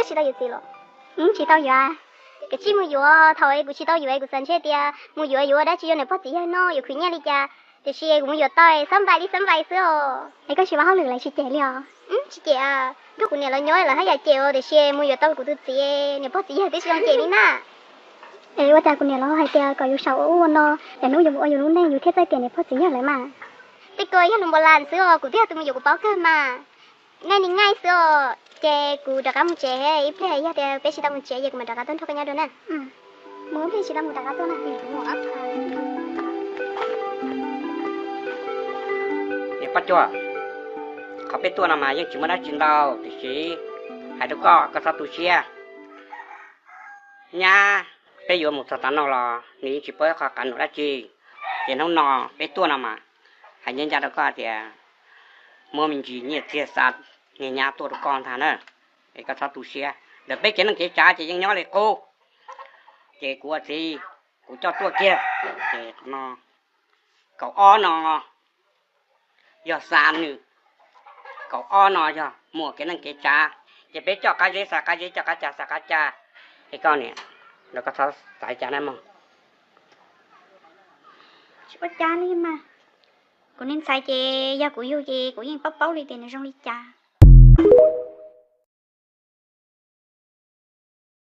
Tsis tau yuav txiv los? Tsis tau yuav. Kav tsij mus yuav, thaum kuv tsis tau yuav kuv xav ntshe tias mus yuav yuav ua dab tsi rau niam pog txiv yawg no, yuav khwv nyiaj li cas. Tiam sis kuv mus yuav tau xab nplais li xab nplais xwb os. Es koj tsis ua hauj lwm los tsis cem li os? Tsis cem, nrog kuv niam los nyob lawv haj yam cem os, tiam sis mus yuav tau kuv tus txiv, niam pog txiv yawg twb tsis zoo cem li na. Es ua cas kuv niam los hais tias kom yus saum ua ub ua no, lwm hnub yus mus ua yus lub neej yus thiaj txawj tias niam pog txiv yawg lawv mas. Tej ko yog lus npau suav xwb os, kuv twb yog tus mus yuav kuv paub kawg mas. Nej li ngaij xwb os, ces kuv rov qab mus tsev, ib pliag yog tias peb tsis tau mus tsev ces kuv mam rov qab tuaj nrog koj nyob dua na. Mus ib pliag tsis tau mus rov qab tuaj na. Niam poj cuag, qhov peb tuaj no mas yeej tsis muaj dab tsi ntau, tiam sis hais rau koj, koj txhob tu siab. Nyab, peb yuav mus txog tav no los nws yeej tsis paub qhov qab nuam dab tsi. Ces hnub no peb tuaj no mas hais ncaj ncaj rau koj tias muab me ntsis nyiaj txiag xa niag nyab tuaj rau koj ntag na. Es koj txhob tu siab, ntawm peb kev neej kev tsav ces yeej nyob li qub. Ces kuv ua txiv, kuv coj tuaj kiag. Ces no, kaum ob no yog xa nws, kaum ob no yog muaj kev neej kev tsav. Ces peb coj qab zeb xa qab zeb, coj qab ca xa qab ca. Es koj niam, los koj txhob xav cas na mog. Tsis ua cas li mas. Kuv niag ntxhais ces yog kuv yug ces kuv yeej paub paub li tias nws zoo li cas.